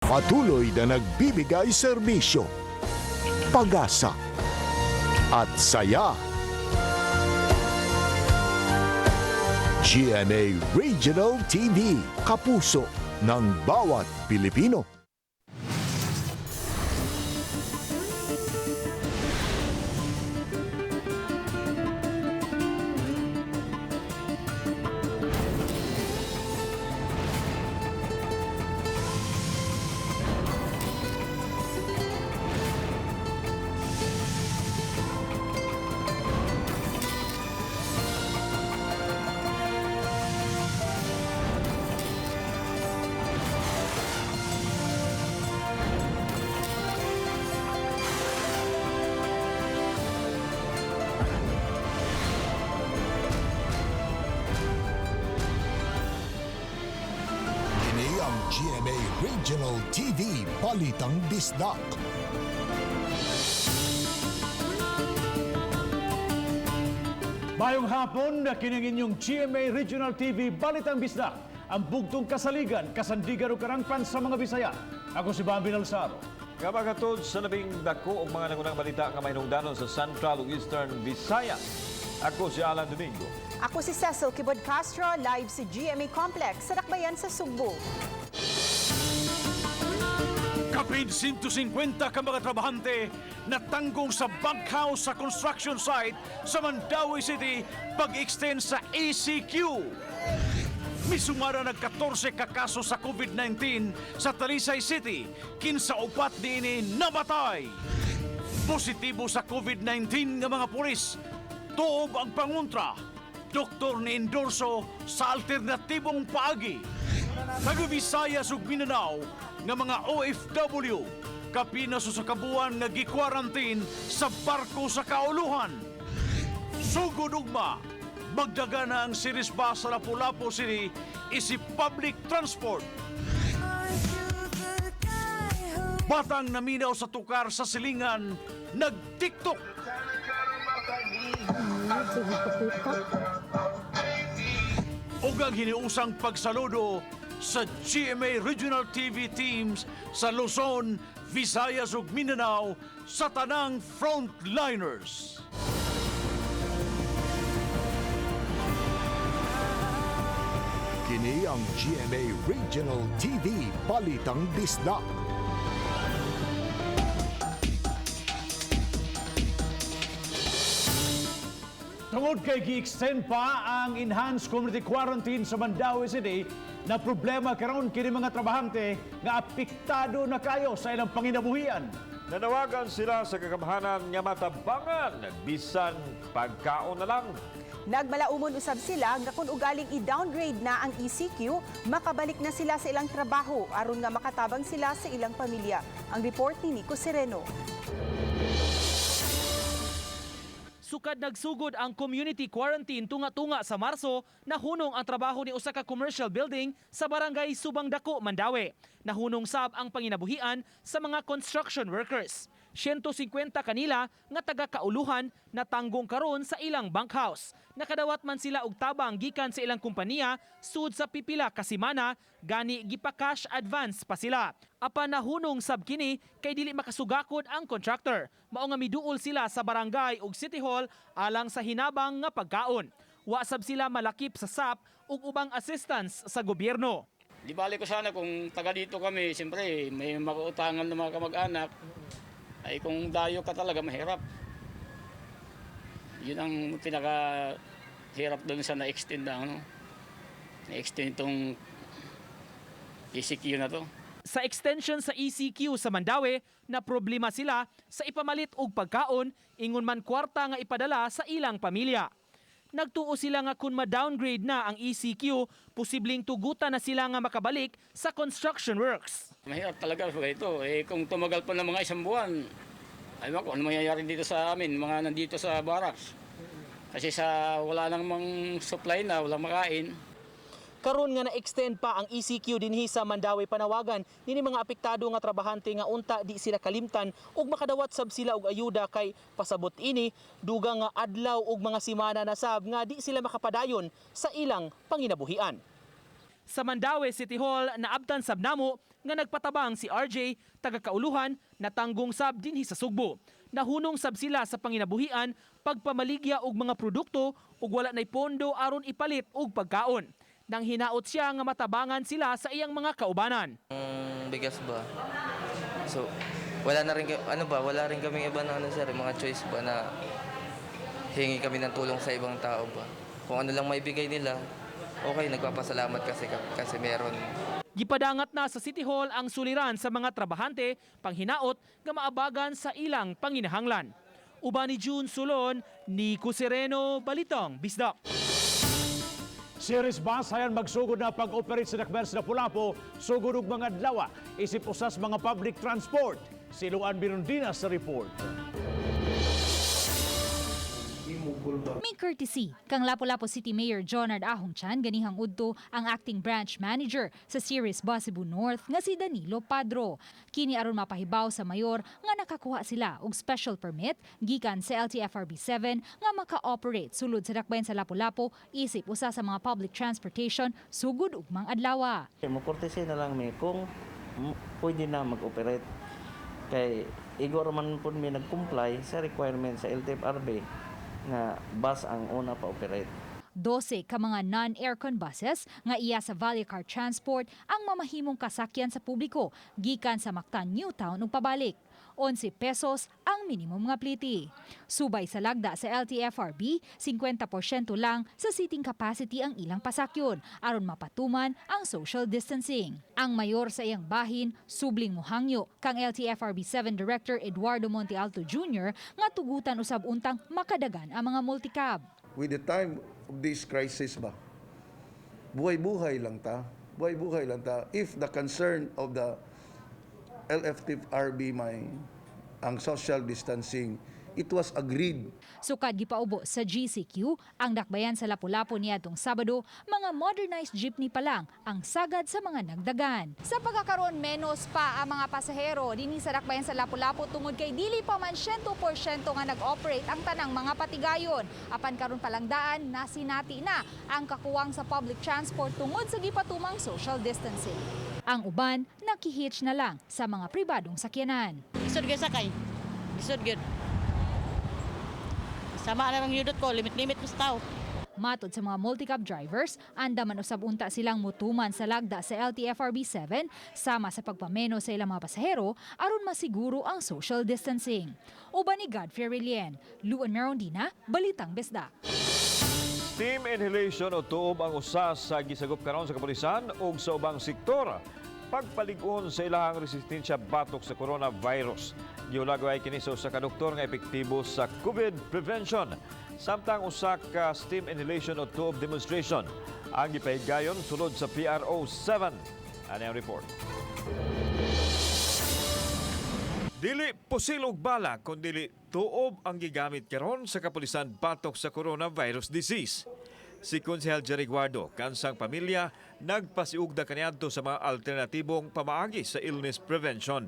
Patuloy na nagbibigay serbisyo, pag-asa at saya. GMA Regional TV, kapuso ng bawat Pilipino. Kini ang GMA Regional TV Balitang Bisdak. Mayong hapon, kining inyong GMA Regional TV Balitang Bisdak, ang bugtong kasaligan, kasandigan ug karangpan sa mga Bisaya. Ako si Bambi Nalsaro. Nga magatod sa labing dako og mga nangunang balita nga mahinungdanon sa Central ug Eastern Visayas. Ako si Alan Domingo. Ako si Cecil Kibod Castro, live sa GMA Complex sa Dakbayan sa Sugbo. Kapin 150 ka mga trabahante natanggong sa bunkhouse sa construction site sa Mandaue City pag-extend sa ECQ. Misumara nag 14 ka kaso sa COVID-19 sa Talisay City, kinsa upat niini namatay. Positibo sa COVID-19 nga mga pulis. Tuob ang panguntra. Doktor ni endorso sa alternatibong paagi. Taga Visayas ug Mindanao nga mga OFW kapina sa kabuan nga gikwarantin sa barko sa Kauluhan. Sugod ugma, magdaga na ang series bus sa Lapu-Lapu City isip public transport. Batang naminaw sa tukar sa silingan, nag-TikTok. Ug ang hiniusang pagsaludo sa GMA Regional TV teams sa Luzon, Visayas ug Mindanao sa tanang frontliners. Kini ang GMA Regional TV Balitang Bisdak. Tungod kay gi-extend pa ang enhanced community quarantine sa Mandaue City, na problema karon kini mga trabahante nga apektado na kayo sa ilang panginabuhian. Nanawagan sila sa kagamhanan nga matabangan bisan pagkaon na lang. Nagmalaumon usab sila nga kung ugaling i-downgrade na ang ECQ, makabalik na sila sa ilang trabaho aron nga makatabang sila sa ilang pamilya. Ang report ni Nico Sereno. Sukad nagsugod ang community quarantine tunga-tunga sa Marso, nahunong ang trabaho ni usa ka commercial building sa barangay Subang Dako, Mandaue. Nahunong sab ang panginabuhian sa mga construction workers. 150 kanila nga taga Kauluhan na tanggong karon sa ilang bunkhouse. Nakadawat man sila og tabang gikan sa ilang kompanya sud sa pipila ka semana, gani gipa-cash advance pa sila. Apan nahunong sab kini kay dili makasugakod ang contractor. Mao nga miduol sila sa barangay ug city hall alang sa hinabang nga pagkaon. Wa sab sila malakip sa SAP ug ubang assistance sa gobyerno. Di bale ko sana kung taga dito kami, siyempre may makautangan ng mga kamag-anak. Ay kung dayo ka talaga, mahirap. Yun ang pinaka hirap doon sa na-extend na ano. Na-extend itong ECQ na to. Sa extension sa ECQ sa Mandaue, na problema sila sa ipamalit og pagkaon, ingon man kwarta nga ipadala sa ilang pamilya. Nagtuo sila nga kung ma-downgrade na ang ECQ, posibleng tugutan na sila nga makabalik sa construction works. Mahirap talaga sa ito. Eh kung tumagal pa ng mga isang buwan, ay ko ano mangyayari dito sa amin, mga nandito sa barracks. Kasi sa wala nang mang supply na, walang makain. Karon nga na-extend pa ang ECQ dinhi sa Mandaue, panawagan nini mga apektado nga trabahante nga unta di sila kalimtan ug makadawat sab sila og ayuda kay pasabot ini dugang nga adlaw ug mga simana na sab nga di sila makapadayon sa ilang panginabuhian. Sa Mandaue City Hall, naabtan sab namo nga nagpatabang si RJ taga Kauluhan, natanggong sab dinhi sa Sugbo. Nahunong sab sila sa panginabuhian pagpamaligya og mga produkto ug wala nay pondo aron ipalit og pagkaon. Nang hinaot siya nga matabangan sila sa iyang mga kaubanan. Ang bigas ba? So, wala na rin, ano ba, wala rin kaming iba na ano sir, mga choice ba na hingi kami ng tulong sa ibang tao ba. Kung ano lang maibigay nila, okay, nagpapasalamat kasi, kasi meron. Gipadangat na sa City Hall ang suliran sa mga trabahante panghinaot nga maabagan sa ilang panginahanglan. Uban ni June Sulon, Nico Sereno, Balitang Bisdak. Series bus hayan magsugod na pag-operate sa dakbayan sa Lapu-Lapu, sugod og mga adlaw, isip usas mga public transport. Si Luan Birundina sa report. May courtesy kang Lapu-Lapu City Mayor Jonard Ahong Chan ganihang udto ang acting branch manager sa Ceres Bus Cebu North nga si Danilo Padro. Kini aron mapahibaw sa mayor nga nakakuha sila og special permit gikan sa LTFRB 7 nga maka-operate sulod sa dakbayan sa Lapu-Lapu isip usa sa mga public transportation sugod ugmang adlaw. Mo courtesy na lang mi kung pwede na mag-operate. Kay igor man pud mi nag-comply sa requirement sa LTFRB nga bus ang una pa operate. 12 ka mga non-aircon buses nga iya sa Valle Car Transport ang mamahimong kasakyan sa publiko gikan sa Mactan Newtown ug pabalik. 11 pesos ang minimum nga pliti. Subay sa lagda sa LTFRB, 50% lang sa seating capacity ang ilang pasakyon aron mapatuman ang social distancing. Ang mayor sa iyang bahin, subling muhangyo kang LTFRB 7 Director Eduardo Montealto Jr. nga tugutan usab untang makadagan ang mga multicab. With the time of this crisis ba, buhay-buhay lang ta, buhay-buhay lang ta. If the concern of the LFTRB may ang social distancing, it was agreed. Sukad gipaubo sa GCQ ang dakbayan sa Lapu-Lapu niadtong Sabado, mga modernized jeepney pa lang ang sagad sa mga nagdagan. Sa pagkakaroon, menos pa ang mga pasahero dinhi sa dakbayan sa Lapu-Lapu tungod kay dili pa man 100% nga nag-operate ang tanang mga patigayon. Apan karon pa lang daan nasinati na ang kakuwang sa public transport tungod sa gipatumang social distancing. Ang uban nakihitch na lang sa mga pribadong sakyanan. Lisod gyud sakay. Lisod gyud. Sama na lang yudot ko, limit-limit mas tao. Matod sa mga multicab drivers, andaman usab unta silang mutuman sa lagda sa LTFRB 7 sama sa pagpameno sa ilang mga pasahero aron masiguro ang social distancing. Uban ni Godfrey Relien, Luan Merondina, Balitang Bisdak. Steam inhalation o tuob ang usa sa gisagop karon sa kapulisan ug sa ubang sektor pagpalig-on sa ilahang resistensya batok sa coronavirus. Gihulagway kini sa usa ka doktor nga epektibo sa COVID prevention. Samtang usa ka steam inhalation o tuob demonstration ang gipahigayon sulod sa PRO 7. Ani ang report. Dili pusil og bala kun dili tuob ang gigamit karon sa kapulisan batok sa coronavirus disease. Si Konsehal Jerry Guardo, kansang pamilya, nagpasiugda kaniadto sa mga alternatibong pamaagi sa illness prevention.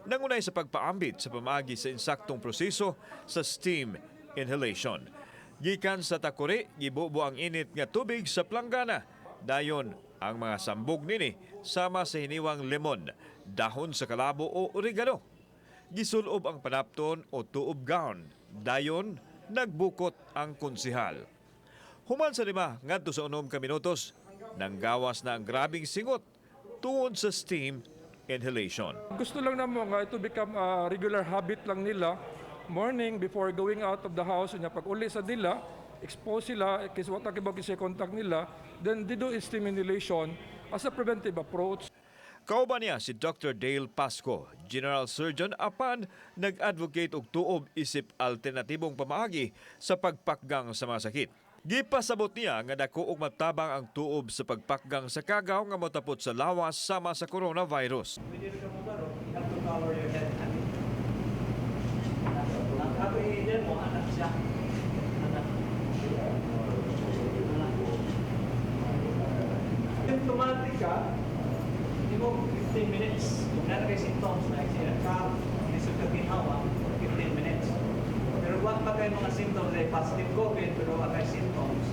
Nangunay sa pagpaambit sa pamaagi sa insaktong proseso sa steam inhalation. Gikan sa takuri, gibubo ang init nga tubig sa planggana. Dayon, ang mga sambog nini sama sa hiniwang lemon, dahon sa kalabo o oregano. Gisulob ang panapton o tuob gown. Dayon, nagbukot ang konsihal. Human sa 5 ngadto sa 6 ka minutos, nanggawas na ang grabing singot tungod sa steam inhalation. Gusto lang namo nga ito become a regular habit lang nila morning before going out of the house, unya pag uli sa nila expose sila kasi wa ta kibaw kisay contact nila, then they do steam inhalation as a preventive approach. Kauban niya si Dr. Dale Pasco, General Surgeon apan nag-advocate og tuob isip alternatibong pamaagi sa pagpakgang sa mga sakit. Gipasabot niya nga dako og matabang ang tuob sa pagpakgang sa kagaw nga motapot sa lawas sama sa coronavirus. When you you have to cover your head. Ang ako i mo, anak siya. Anak. Anak. Symptomatic ka, hindi mo 15 minutes. Kung naa kay symptoms, like siya ka, lisod ka ginhawa, 15 minutes. Pero kung pa kay mga symptoms, like positive COVID, pero wa kay symptoms,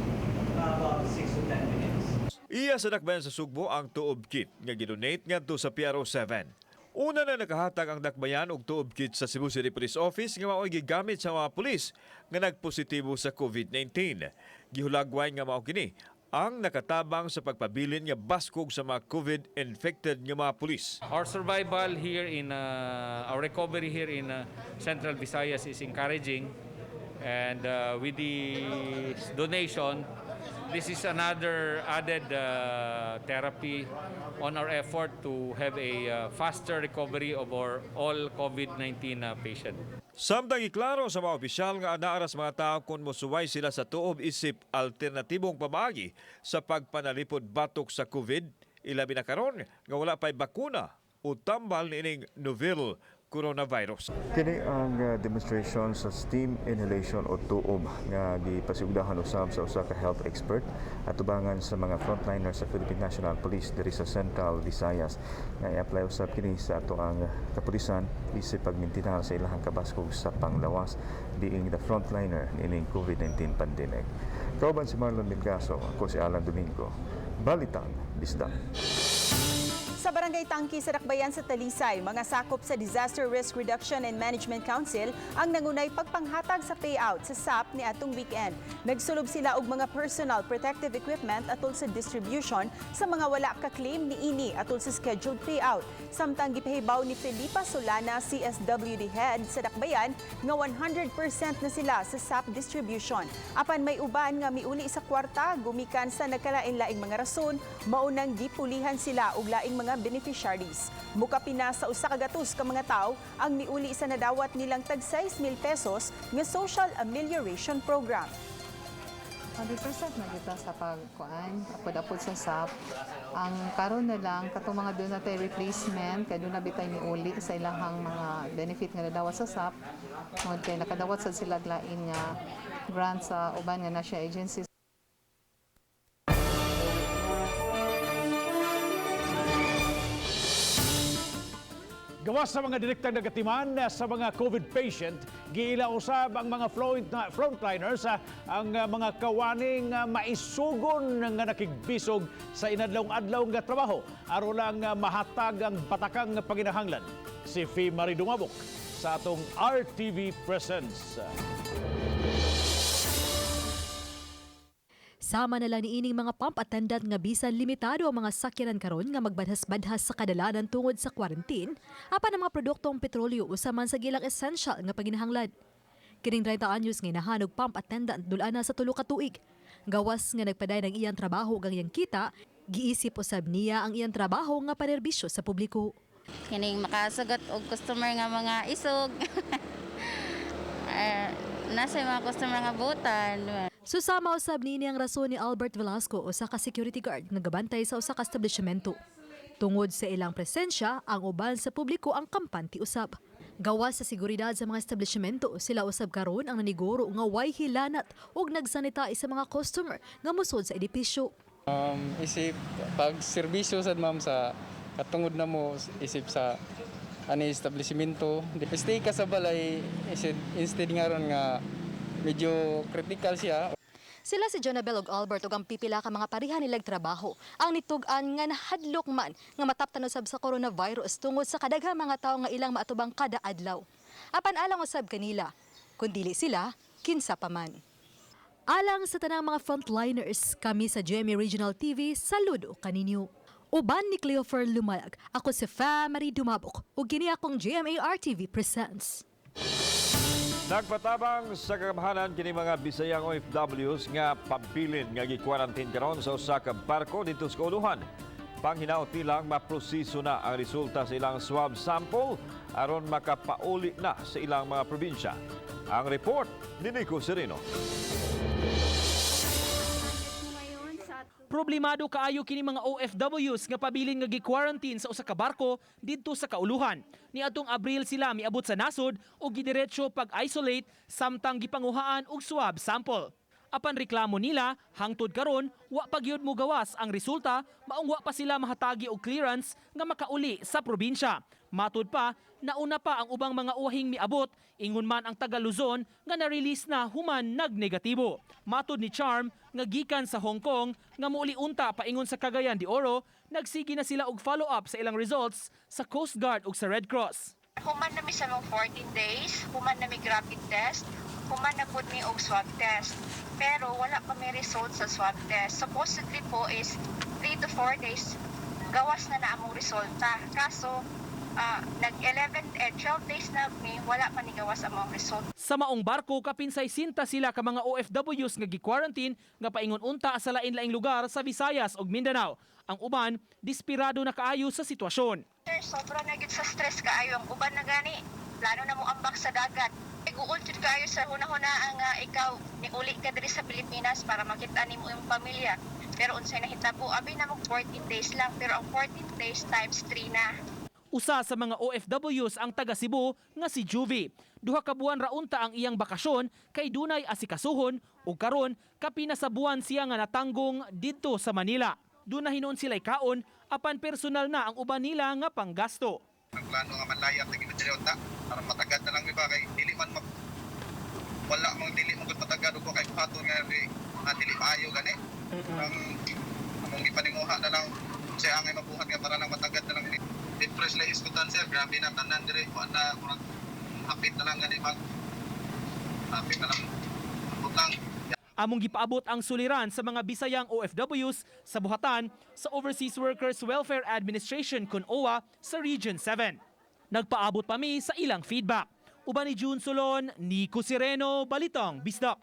about 6 to 10 minutes. Iya sa Dakbayan sa Sugbo ang tuob kit nga gidonate ngadto sa PRO 7. Una na nakahatag ang Dakbayan og tuob kit sa Cebu City Police Office nga mao'y gigamit sa mga pulis nga nagpositibo sa COVID-19. Gihulagway nga mao kini ang nakatabang sa pagpabilin nga baskog sa mga COVID-infected nga mga pulis. Our survival here in our recovery here in Central Visayas is encouraging, and with the donation, this is another added therapy on our effort to have a faster recovery of our all COVID-19 patient. Samtang iklaro sa mga opisyal nga anaa ra sa mga tao kung mosuway sila sa tuob isip alternatibong pamaagi sa pagpanalipod batok sa COVID, ilabi na karon nga wala pa'y bakuna o tambal niining novel coronavirus. Kini ang demonstration sa steam inhalation o tuob nga gipasigdahan usab sa usa ka health expert at tubangan sa mga frontliners sa Philippine National Police diri sa Central Visayas, nga i-apply usab kini sa ato ang kapulisan isip pagmintinar sa ilahang kabaskog sa panglawas, being the frontliner niining COVID-19 pandemic. Kauban si Marlon Milgaso, ako si Alan Domingo. Balitang Bisdak. Sa Barangay Tangki sa Dakbayan sa Talisay, mga sakop sa Disaster Risk Reduction and Management Council ang nangunay pagpanghatag sa payout sa SAP ni atong weekend. Nagsulob sila og mga personal protective equipment atol sa distribution sa mga wala ka-claim niini atol sa scheduled payout. Samtang gipahibaw ni Felipa Solana, CSWD head sa Dakbayan, nga 100% na sila sa SAP distribution. Apan may uban nga miuli sa kwarta gumikan sa nagkalain-laing mga rason, maunang gipulihan sila og laing mga beneficiaries. Mukapin na sa 100 ka mga tawo ang miuli sa nadawat nilang tag 6,000 pesos nga social amelioration program. 100% na kita sa pagkuan, apod-apod sa SAP. Ang karon na lang katong mga doon natay replacement kay doon na bitay ni uli sa ilahang mga benefit nga nadawat sa SAP. Tungod kay nakadawat sad sila lain nga grant sa uban nga national agencies. Gawas sa mga direktang nagatiman sa mga COVID patient, giila usab ang mga frontliners ang mga kawaning maisugon nga nakigbisog sa inadlawng-adlaw nga trabaho aron lang mahatag ang batakang panginahanglan. Si Fee Marie Dumabok sa atong RTV Presents. Sama na lang niining mga pump attendant nga bisan limitado ang mga sakyanan karon nga magbadhas-badhas sa kadalanan tungod sa quarantine, apan ang mga produktong petrolyo usa man sa gilang essential nga panginahanglan. Kining 30 anyos nga inahan og pump attendant dul-ana sa 3 ka tuig. Gawas nga nagpaday ng iyang trabaho ug ang iyang kita, giisip usab niya ang iyang trabaho nga panerbisyo sa publiko. Kining makasugat og customer nga mga isog. Nasa mga customer nga butan. Susama usab niini ang rason ni Albert Velasco, usa ka security guard nga gabantay sa usa ka establishmento. Tungod sa ilang presensya, ang uban sa publiko ang kampante usab. Gawas sa seguridad sa mga establishmento, sila usab karon ang naniguro nga way hilanat ug nagsanitize sa mga customer nga mosud sa edipisyo. Isip pag serbisyo sad, ma'am, sa katungod na mo isip sa ani establishmento. Stay ka sa balay instead nga ron nga medyo critical siya. Sila si Jonabel ug Albert ug ang pipila ka mga pareha nilag trabaho ang nitug-an nga nahadlok man nga mataptan usab sa coronavirus tungod sa kadaghang mga tawo nga ilang maatubang kada adlaw. Apan alang usab kanila, kun dili sila, kinsa pa man. Alang sa tanang mga frontliners, kami sa GMA Regional TV, saludo kaninyo. Uban ni Cleofer Lumayag, ako si Fa Marie Dumabok ug kini akong GMA RTV Presents. Nagpatabang sa kagamhanan kini mga Bisayang OFWs nga pabilin nga gi-quarantine karon sa usa ka barko didto sa kauluhan. Panghinaot nilang maproseso na ang resulta sa ilang swab sample aron makapauli na sa ilang mga probinsya. Ang report ni Nico Sereno. Problemado kaayo kini mga OFWs nga pabilin nga gi-quarantine sa usa ka barko didto sa kauluhan. Niadtong Abril sila miabot sa nasod ug gidiretso pag-isolate samtang gipanguhaan og swab sample. Apan reklamo nila, hangtod karon wa pa gyud mogawas ang resulta, maong wa pa sila mahatagi og clearance nga makauli sa probinsya. Matud pa, nauna pa ang ubang mga uwahing miabot, ingon man ang taga Luzon nga na-release na human nagnegatibo. Matud ni Charm nga gikan sa Hong Kong nga muuli unta paingon sa Cagayan de Oro, nagsige na sila og follow-up sa ilang results sa Coast Guard ug sa Red Cross. Human na mi sa mga 14 days, human na mi rapid test, human na pud mi og swab test. Pero wala pa mi result sa swab test. Supposedly po is 3 to 4 days gawas na na among resulta. Kaso nag 11 eh, 12 days na mi, wala pa ni gawas among result. Sa maong barko, kapin 60 sila ka mga OFWs nga gi-quarantine nga paingon unta sa lain-laing lugar sa Visayas ug Mindanao. Ang uban, desperado na kaayo sa sitwasyon. Sir, sobra na gyud sa stress kaayo ang uban na gani. Plano na mo ambak sa dagat. Iguol jud kaayo sa hunahuna ang ikaw niuli ka diri sa Pilipinas para makita nimo imong pamilya. Pero unsay nahitabo, abi na mo 14 days lang, pero ang 14 days times 3 na. Usa sa mga OFWs ang taga Cebu nga si Juvie. 2 ka buwan ra unta ang iyang bakasyon kay dunay asikasuhon ug karon kapina sa buwan siya nga natanggong didto sa Manila. Doon na hinuon sila'y kaon apan personal na ang uban nila nga panggasto. Nagplano nga manlayap lagi man diri unta para matagad na lang mi ba kay dili man wala mang dili man gud matagad ug kay buhaton nga di nga dili maayo gani. Ang among gipaninguha na lang siya angay mabuhat nga para lang matagad na lang mi. Depressed lang iskutan sir, grabe na tanan diri wa na murag hapit na lang gani mag hapit na lang butang. Among gipaabot ang suliran sa mga Bisayang OFWs sa buhatan sa Overseas Workers Welfare Administration kun OWA sa Region 7. Nagpaabot pa mi sa ilang feedback. Uban ni June Solon, Nico Sireno, Balitang Bisdak.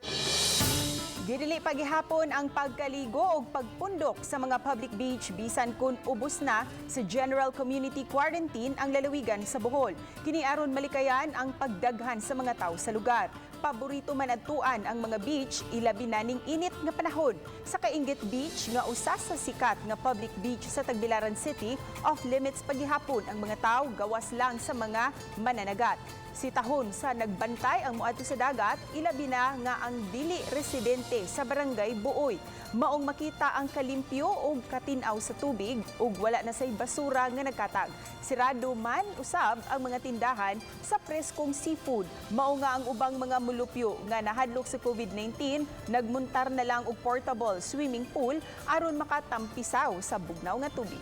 Gidili pagihapon ang pagkaligo o pagpundok sa mga public beach bisan kun ubos na sa General Community Quarantine ang lalawigan sa Bohol. Kini aron malikayan ang pagdaghan sa mga tao sa lugar. Paborito man adtuan ang mga beach ilabi na ning init nga panahon. Sa Kainget Beach nga usa sa sikat nga public beach sa Tagbilaran City, off limits pagihapon ang mga tao gawas lang sa mga mananagat. Sitahon sa nagbantay ang moadto sa dagat, ilabi na nga ang dili residente sa barangay Buoy. Maong makita ang kalimpyo og katinaw sa tubig ug wala na say basura nga nagkatag. Sirado man usab ang mga tindahan sa preskong seafood. Mao nga ang ubang mga mulupyo nga nahadlok sa COVID-19, nagmuntar na lang og portable swimming pool aron makatampisaw sa bugnaw nga tubig.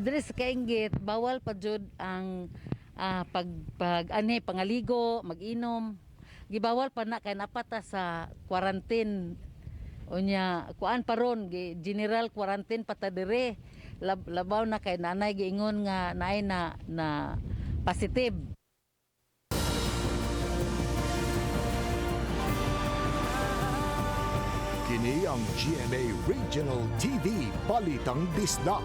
Diri sa Kainget, bawal pa jud ang pag pag ane pangaligo, mag-inom. Gibawal pa na kay napata sa quarantine. Unya kuan pa ron, general quarantine pa ta dire. Labaw na kay nanay giingon nga naay na positive. Kini ang GMA Regional TV Balitang Bisdak.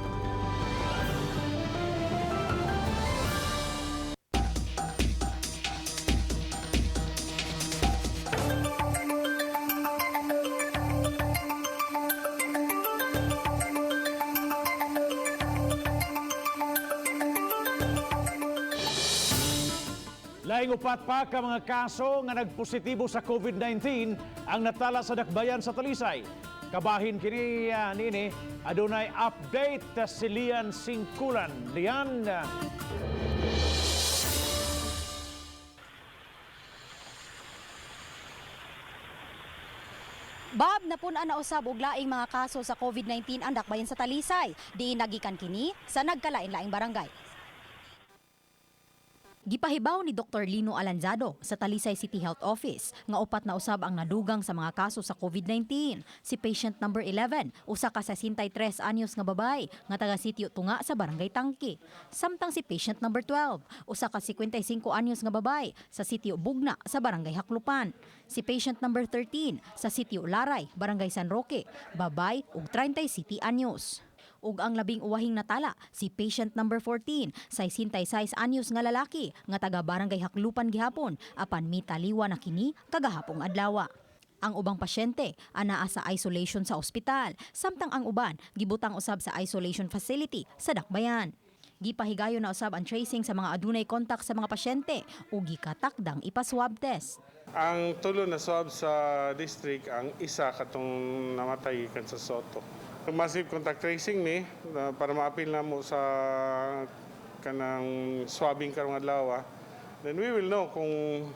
Laing 4 pa ka mga kaso nga nagpositibo sa COVID-19 ang natala sa dakbayan sa Talisay. Kabahin kini nini adunay update si Lian Singkulan. Lian. Bob, napun-an na usab og laing mga kaso sa COVID-19 ang dakbayan sa Talisay. Diin nagikan kini sa nagkalain-laing barangay. Gipahibaw ni Dr. Lino Alanzado sa Talisay City Health Office nga 4 na usab ang nadugang sa mga kaso sa COVID-19. Si patient number 11, usa ka 63 anyos nga babae nga taga sitio Tunga sa Barangay Tangki. Samtang si patient number 12, usa ka 55 anyos nga babae sa sitio Bugna sa Barangay Haklupan. Si patient number 13 sa sitio Laray, Barangay San Roque, babae ug 37 anyos. Ug ang 10 uwahing natala, si patient number 14, 66 anyos nga lalaki, nga taga Barangay Haklupan gihapon, apan mitaliwa na kini kagahapong adlawa. Ang ubang pasyente anaa sa isolation sa ospital, samtang ang uban gibutang usab sa isolation facility sa Dakbayan. Gipahigayon na usab ang tracing sa mga adunay kontak sa mga pasyente ug gikatakdang ipaswab test. Ang tulo na swab sa district, ang isa katong namatay gikan sa Soto. Massive contact tracing ni para maapil na mo sa kanang swabbing karong adlaw. Then we will know kung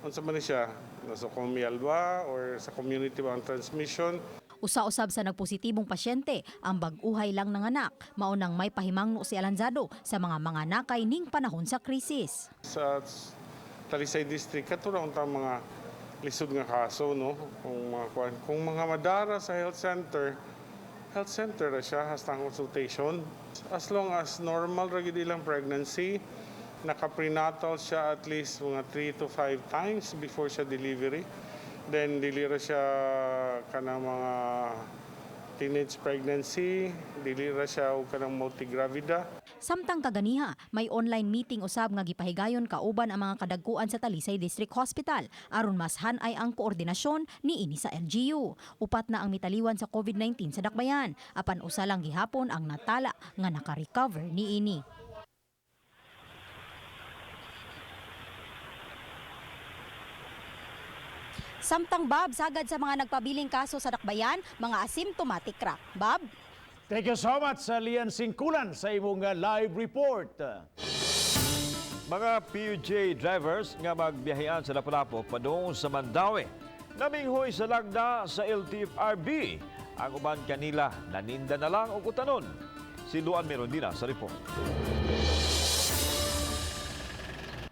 unsa man ni siya, nosocomial ba or sa community ba ang transmission. Usa-usab sa nagpositibong pasyente ang bag-uhay lang nanganak, mao nang may pahimangno si Alanzado sa mga manganakay ning panahon sa krisis. Sa Talisay District, kato ra untang mga lisod nga kaso, no? Kung mga kuan, kung mga madara sa health center ra siya hasta ang consultation. As long as normal ra gid ilang pregnancy, naka-prenatal siya at least mga 3 to 5 times before siya delivery. Then dili ra siya kanang mga teenage pregnancy, dili ra siya og kanang multigravida. Samtang kaganiha, may online meeting usab nga gipahigayon kauban ang mga kadagkuan sa Talisay District Hospital aron mas han-ay ang koordinasyon niini sa LGU. Upat na ang mitaliwan sa COVID-19 sa Dakbayan, apan usa lang gihapon ang natala nga naka-recover niini. Samtang Bob, sagad sa mga nagpabiling kaso sa Dakbayan, mga asymptomatic ra. Bob? Thank you so much sa Lian Singkulan sa imong live report. Mga PUJ drivers nga magbiyahean sa Lapu-Lapu padung sa Mandaue, naminghoy sa lagda sa LTFRB. Ang uban kanila naninda na lang og utanon. Si Luan Merondina sa report.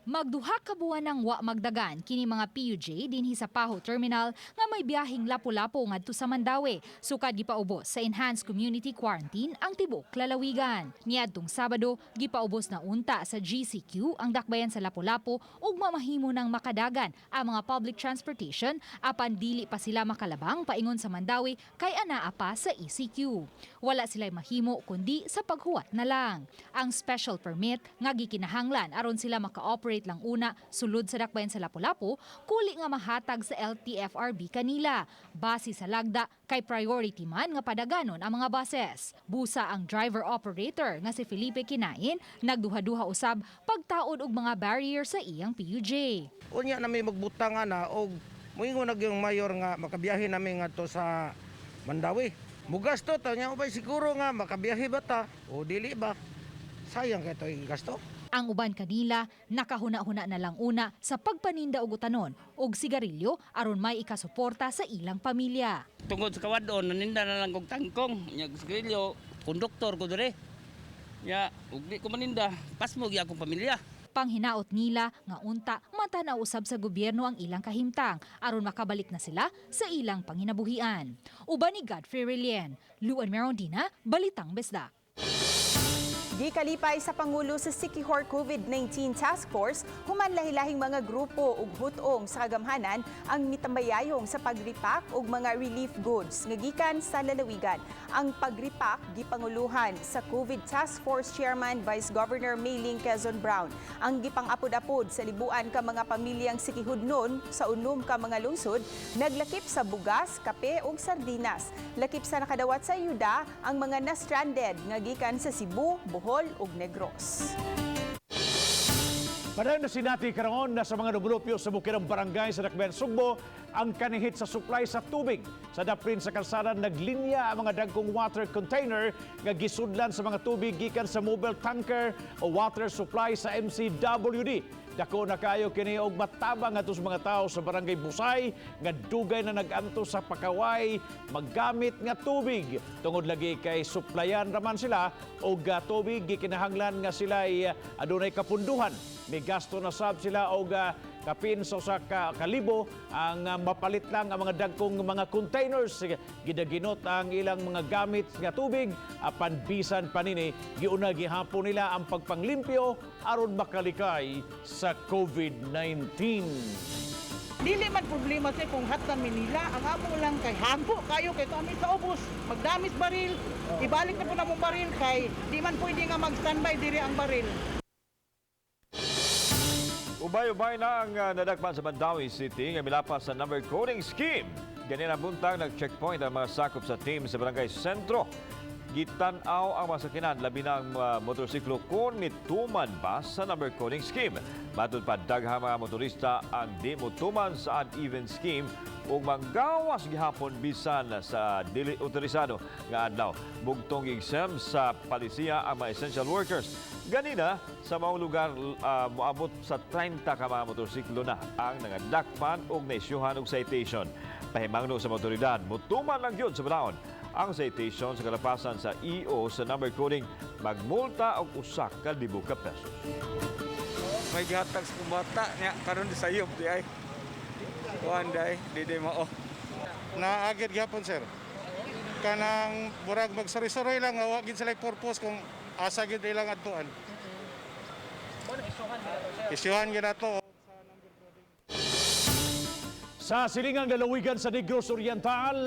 Magduha ka buwan nang wa magdagan kini mga PUJ dinhi sa Paho Terminal nga may biyaheng Lapu-Lapu ngadto sa Mandaue. Sukad gipaubos sa Enhanced Community Quarantine ang tibuok lalawigan. Niadtong Sabado, gipaubos na unta sa GCQ ang dakbayan sa Lapu-Lapu ug mamahimo nang makadagan ang mga public transportation apan dili pa sila makalabang paingon sa Mandaue kay anaa pa sa ECQ. Wala sila'y mahimo kundi sa paghuwat na lang. Ang special permit nga gikinahanglan aron sila maka-operate lang una sulod sa dakbayan sa Lapu-Lapu, kuli nga mahatag sa LTFRB kanila. Base sa lagda, kay priority man nga padaganon ang mga buses. Busa ang driver-operator nga si Felipe Kinain, nagduha-duha usab pagtaod og mga barrier sa iyang PUJ. Unya na may magbutang ana og moingon na gyung mayor nga makabiyahe nami ngadto sa Mandaue. Mugasto ta nya ubay siguro nga makabiyahe ba ta o dili ba? Sayang kay to gasto. Ang uban kanila nakahuna-huna na lang una sa pagpaninda og utanon og sigarilyo aron may ikasuporta sa ilang pamilya. Tungod sa kawadon, naninda na lang kog tangkong, nya sigarilyo, konduktor ko dire. Nya ug di ko maninda, pasmo gyud akong pamilya. Panghinaot nila nga unta matanaw usab sa gobyerno ang ilang kahimtang aron makabalik na sila sa ilang panginabuhian. Uban ni Godfrey Relien, Luan Merondina, Balitang Bisdak. Gikalipay sa Pangulo sa Siquijor COVID-19 Task Force, human lahi-lahing mga grupo ug hutong sa kagamhanan ang mitambayayong sa pagripak og mga relief goods nga gikan sa lalawigan. Ang pagripak gipanguluhan sa COVID Task Force Chairman Vice Governor Mayling Quezon Brown. Ang gipang-apod-apod sa libuan ka mga pamilyang Siquijodnon sa unom ka mga lungsod naglakip sa bugas, kape ug sardinas. Lakip sa nakadawat sa ayuda ang mga na-stranded nga gikan sa Cebu, Bohol ug Negros. Padayon na sinati karon na sa mga numulupyo sa bukirang barangay sa Dakbayan Sugbo ang kanihit sa supply sa tubig. Sa daprin sa kalsada naglinya ang mga dagkong water container nga gisudlan sa mga tubig gikan sa mobile tanker o water supply sa MCWD. Dako na kayo kini og matabang ngadto sa mga tawo sa barangay Busay nga dugay na nag-antos sa pakaway maggamit nga tubig. Tungod lagi kay suplayan raman sila og tubig, gikinahanglan nga sila ay adunay kapunduhan. May gasto na sab sila og kapin sa usa ka kalibo ang mapalit lang ang mga dagkong mga containers. Gidaginot ang ilang mga gamit nga tubig apan bisan pa nini giuna gihapon nila ang pagpanglimpyo aron makalikay sa COVID-19. Dili man problema sa kung hattan Manila, ang amo lang kay hago kayo kay kami sa ubos, magdamis baril, ibalik na po namong baril kay di man pwede nga mag-standby diri ang baril. Ubay-ubay na ang nadakpan sa Mandaue City nga milapas sa number coding scheme. Ganina buntag nag-checkpoint ang mga sakop sa team sa Barangay Sentro. Gitan-aw ang masakinan labi na ang motorsiklo kung nituman ba sa number coding scheme. Matud pa, daghang mga motorista ang di motuman sa uneven scheme ug manggawas gihapon bisan sa dili otorisado nga adlaw. Bugtong gi-exempt sa palisiya ang mga essential workers. Ganina sa maong lugar moabot sa 30 ka mga motorsiklo na ang nangadakpan og naisyuhan og citation. Pahimangno sa mga otoridad, mutuman lang gyud sa balaod ang citation sa kalapasan sa EO sa number coding, magmulta og 1,000 ka pesos. May gihatag sa bata niya karon sayop di ay. Kuan day, di day mao. Naagid gyapon, sir. Kanang murag magsari-saroy lang nga wa gid sila purpose kung asa gid ilang adtuan. Isyuhan gid nato. Sa silingang lalawigan sa Negros Oriental,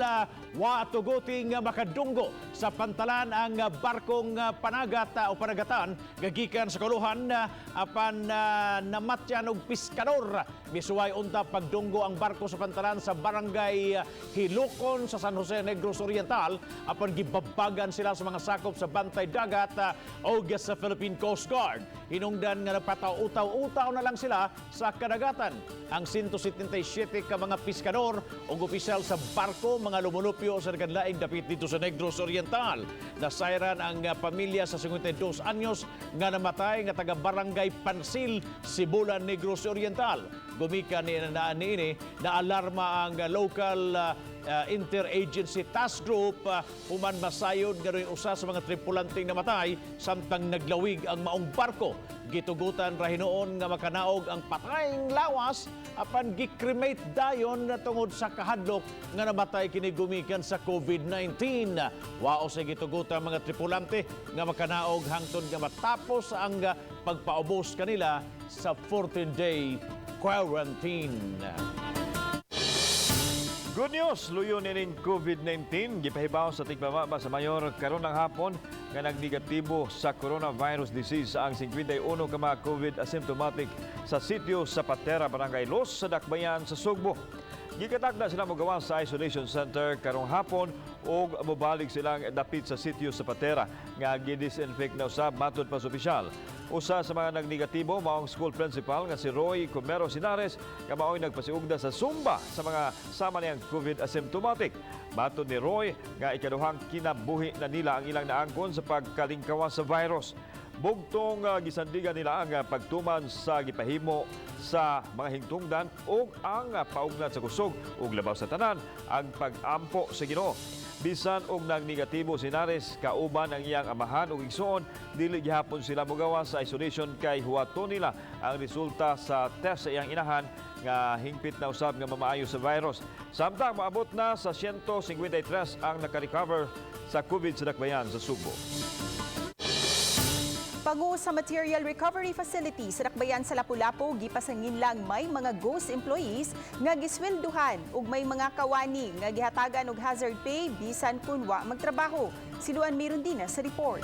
wa tuguti nga makadunggo sa pantalan ang barkong panagat o panagatan gagikan sa Kuluhan apan namatyan og piskador. Misuway unta pagdunggo ang barko sa pantalan sa barangay Hilukon sa San Jose, Negros Oriental, apan gibabagan sila sa mga sakop sa Bantay Dagat o sa Philippine Coast Guard. Hinungdan nga nagpataw-utaw-utaw na lang sila sa kadagatan. Ang 177 ka mga piskador o opisyal sa barko mga lumulupyo sa nagkanlaing dapit dito sa Negros Oriental. Nasayran ang pamilya sa 52 anyos nga namatay nga taga Barangay Pansil, Sibulan, Negros Oriental. Gumika ni niini na alarma ang local interagency task group human masayod nga usa sa mga tripulanteng namatay samtang naglawig ang maong barko. Gitugutan ra hinuon nga makanaog ang patayng lawas apan gikremate dayon na tungod sa kahadlok nga namatay kini gumikan sa COVID-19. Wao sa gitugutan mga tripulante nga makanaog hangtod nga matapos ang pagpaubos kanila sa 14-day quarantine. Good news, luyo nining COVID-19 gipahibaw sa tigmamama sa mayor karon ng hapon nga nagnegatibo sa coronavirus disease ang 51 ka mga COVID asymptomatic sa sitio sa Patera, Barangay Los sa Dakbayan sa Sugbo. Gikatakda sila mogawa sa isolation center karong hapon ug mobalik silang dapit sa sitio sa Patera nga gidisinfect na usab matud pa sa opisyal. Usa sa mga nagnegatibo mao ang school principal nga si Roy Comero Sinares nga mao'y nagpasiugda sa Zumba sa mga sama niyang COVID asymptomatic. Matud ni Roy nga ikaduhang kinabuhi na nila ang ilang naangkon sa pagkalingkawas sa virus. Bugtong gisandigan nila ang pagtuman sa gipahimo sa mga hingtungdan ug ang paugnat sa kusog ug labaw sa tanan ang pag-ampo sa Ginoo. Bisan og nagnegatibo si Nares kauban ang iyang amahan ug igsoon, dili gihapon sila mogawa sa isolation kay huwaton nila ang resulta sa test sa iyang inahan nga hingpit na usab nga mamaayo sa virus. Samtang moabot na sa 153 ang nakarecover sa COVID sa Dakbayan sa Sugbo. Pangu sa Material Recovery Facility sa Dakbayan sa Lapu-Lapu, gipasangin lang may mga ghost employees nga giswelduhan ug may mga kawani nga gihatagan og hazard pay bisan kun wa magtrabaho. Si Luan Mirundina sa report.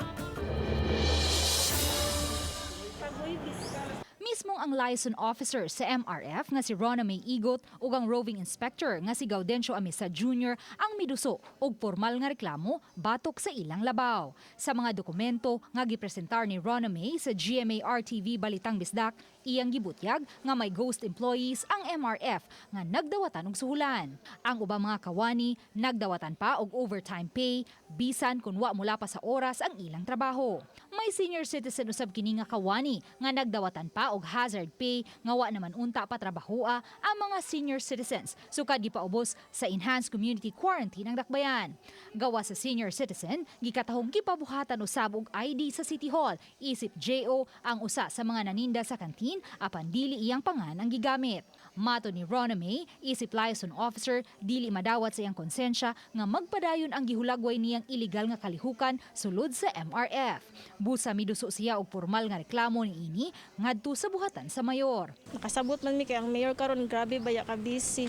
Mismong ang liaison officer sa MRF nga si Rona May Igot ug ang roving inspector nga si Gaudencio Amisa Jr. ang miduso og formal nga reklamo batok sa ilang labaw. Sa mga dokumento nga gipresentar ni Rona May sa GMA RTV Balitang Bisdak, iyang gibutyag nga may ghost employees ang MRF nga nagdawatan og suhulan. Ang ubang mga kawani nagdawatan pa og overtime pay bisan kun wa mula pa sa oras ang ilang trabaho. May senior citizen usab kini nga kawani nga nagdawatan pa og hazard pay nga wa naman unta patrabahoa ang mga senior citizens sukad gipaubos sa enhanced community quarantine ang Dakbayan. Gawa sa senior citizen, gikatahong gipabuhatan usab og ID sa City Hall isip JO ang usa sa mga naninda sa kantin apan dili iyang pangan ang gigamit. Mato ni Rona May, isip liaison officer, dili madawat sa iyang konsensya nga magpadayon ang gihulagway niyang iligal nga kalihukan sulod sa MRF. Busa miduso siya og formal nga reklamo niini ngadto sa buhatan sa mayor. Nakasabot man mi kay ang mayor karon grabe baya ka busy.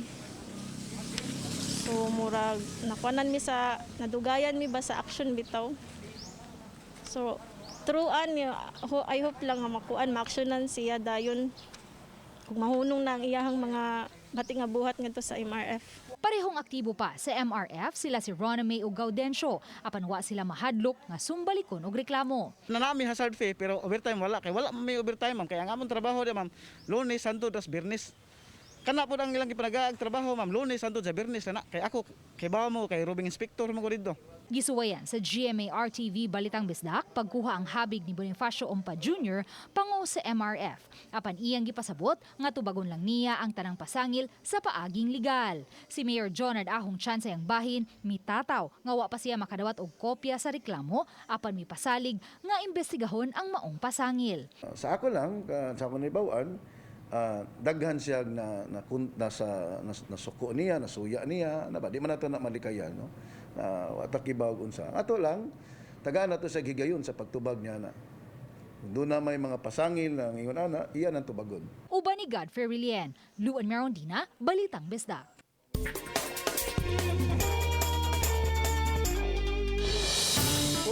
So murag nakuanan mi sa nadugayan mi ba sa action bitaw. So true an I hope lang nga makuan ma-actionan siya dayon kung mahunong na ang iyahang mga bati nga buhat ngadto sa MRF. Parehong aktibo pa sa MRF sila si Roname ug Gaudencio apan wa sila mahadlok nga sumbalikon og reklamo. Na nami hazard fee pero overtime wala kay wala may overtime, ma'am, kaya ang among trabaho di, ma'am, Lunes hangtod tas Biyernes. Kana pud ang ilang gipanagaag trabaho, ma'am, Lunes hangtod sa Biyernes na kay ako kay mo kay roving inspector mo ko didto. Gisuwayan sa GMA RTV Balitang Bisdak pagkuha ang habig ni Bonifacio Ompa Jr. pango sa MRF. Apan iyang gipasabot nga tubagon lang niya ang tanang pasangil sa paaging legal. Si Mayor Jonard Ahong Chan sa iyang bahin mitataw nga wa pa siya makadawat og kopya sa reklamo apan mipasalig nga imbestigahon ang maong pasangil. Sa ako lang, sa ako naibawan, daghan siya na, na, na, sa, na, nasuko niya, nasuya niya, na ba, di man nato na malikayan, no? Na wa unsa. Ato lang, tagaan nato sa higayon sa pagtubag niya na. Kung doon na may mga pasangil na ingon ana, iyan ang tubagon. Uban ni Godfrey Rilien, Luan Merondina, Balitang Bisdak.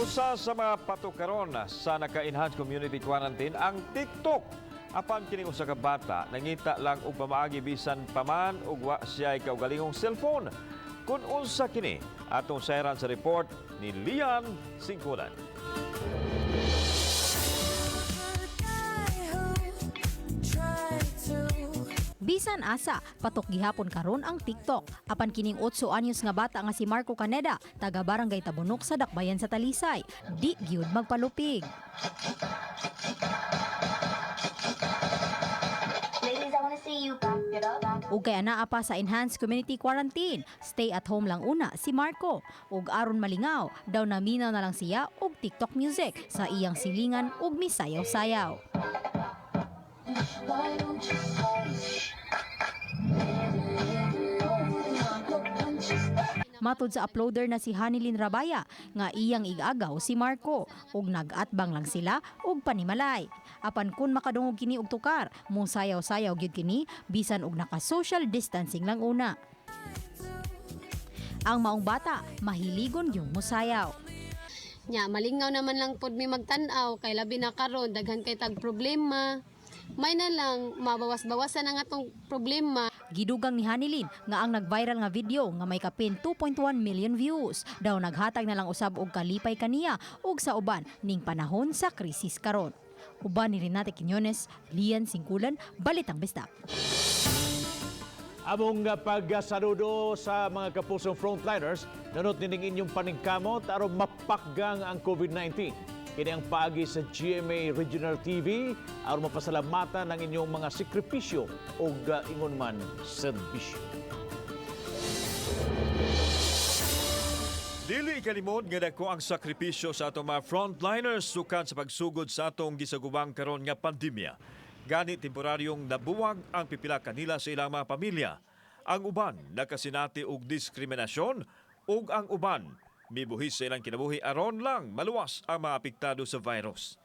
Usa sa mga patukaron sa naka-enhanced community quarantine ang TikTok. Apan kining usa ka bata nangita lang og pamaagi bisan paman ug wa siya'y kaugalingong cellphone. Kun unsa kini atong sayran sa report ni Lian Singkulan. Bisan asa, patok gihapon karon ang TikTok. Apan kining 8 anyos nga bata nga si Marco Caneda, taga Barangay Tabunok sa Dakbayan sa Talisay, di gyud magpalupig. Ug kay anaa pa sa enhanced community quarantine, stay at home lang una si Marco. Ug aron malingaw, daw naminaw na lang siya og TikTok music sa iyang silingan ug misayaw-sayaw. Matod sa uploader na si Hanilyn Rabaya nga iyang igagaw si Marco ug nag-atbang lang sila og panimalay. Apan kun makadungog kini og tukar, mosayaw-sayaw gyud kini bisan og naka-social distancing lang una. Ang maong bata mahiligon yung mosayaw. Nya malingaw naman lang pod mi magtan-aw kay labi na karon daghan kay tag problema. May na lang mabawas-bawasan ang atong problema. Gidugang ni Hanilyn nga ang nag-viral nga video nga may kapin 2.1 million views. Daw naghatag na lang usab og kalipay kaniya ug sa uban ning panahon sa krisis karon. Uban ni Renate Quiñones, Lian Singkulan, Balitang Bisdak. Among pagsaludo sa mga kapusong frontliners, nanot nining inyong paningkamot aron mapakgang ang COVID-19. Kini ang paagi sa GMA Regional TV aron mapasalamatan ang inyong mga sakripisyo o ingon man serbisyo. Dili ikalimod nga dako ang sakripisyo sa atong mga frontliners sukad sa pagsugod sa atong gisagubang karon nga pandemya. Gani temporaryong nabuwag ang pipila kanila sa ilang mga pamilya. Ang uban nakasinati og diskriminasyon ug ang uban mibuhis sa ilang kinabuhi aron lang maluwas ang mga apektado sa virus.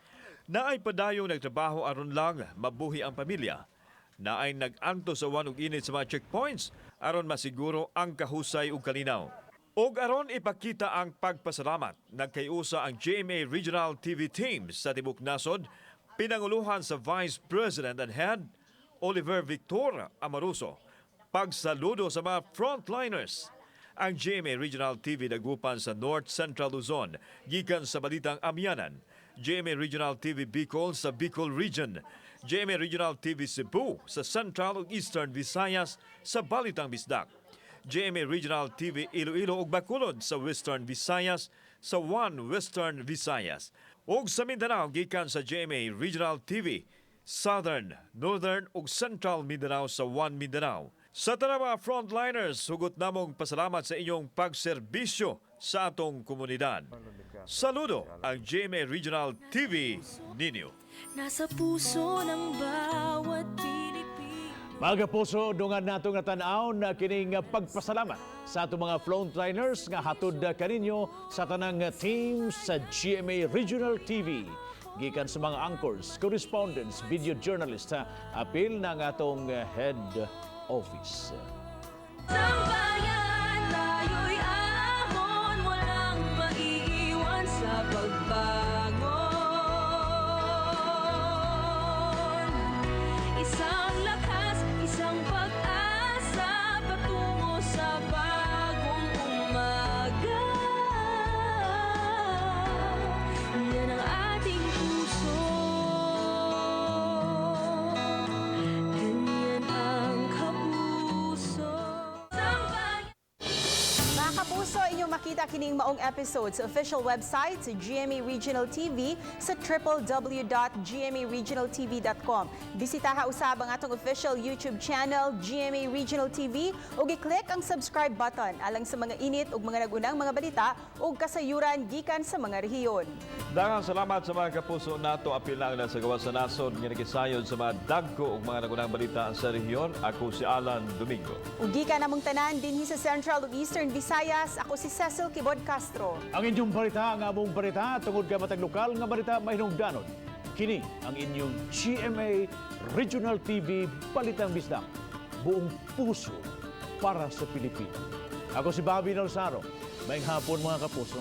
Naay padayong nagtrabaho aron lang mabuhi ang pamilya. Naay nag-anto sa uwan ug init sa mga checkpoints aron masiguro ang kahusay ug kalinaw. Ug aron ipakita ang pagpasalamat, nagkayusa ang GMA Regional TV team sa tibok nasod, pinanguluhan sa Vice President and Head Oliver Victor Amaruso. Pagsaludo sa mga frontliners. Ang GMA Regional TV dagupan sa North Central Luzon, gikan sa Balitang Amianan. GMA Regional TV Bicol sa Bicol Region. GMA Regional TV Cebu sa Central ug Eastern Visayas sa Balitang Bisdak. GMA Regional TV Iloilo ug Bacolod sa Western Visayas sa One Western Visayas. Ug sa Mindanao gikan sa GMA Regional TV Southern, Northern ug Central Mindanao sa One Mindanao. Sa tanang mga frontliners, hugot namong pasalamat sa inyong pagserbisyo sa atong komunidad. Saludo ang GMA Regional TV ninyo. Nasa puso ng bawat Pilipino. Mga kapuso, dungan nato nga tan-aw na kining pagpasalamat sa atong mga frontliners nga hatod kaninyo sa tanang team sa GMA Regional TV. Gikan sa mga anchors, correspondents, video journalists, apil ng atong head office. Sambayan, tayo'y aamon, walang maiiwan sa pagbangon. Isang lakas, isang pag-asa, patungo sa Inyong makita kining maong episode sa official website sa GMA Regional TV sa www.gmaregionaltv.com. Bisitaha usab ang atong official YouTube channel, GMA Regional TV, ug i-click ang subscribe button alang sa mga init ug mga nagunang mga balita ug kasayuran gikan sa mga rehiyon. Daghang salamat sa mga kapuso nato, apil na ang nasa gawas sa nasod nga nakisayod sa mga dagko ug mga nagunang balita sa rehiyon. Ako si Alan Domingo. Ug gikan namong tanan dinhi sa Central ug Eastern Visayas, ako si Cecil Kibod Castro. Ang inyong balita, ang among balita, tungod kay matag lokal nga balita mahinungdanon. Kini ang inyong GMA Regional TV Balitang Bisdak. Buong puso para sa Pilipino. Ako si Bobby Nalsaro. Maayong hapon, mga kapuso.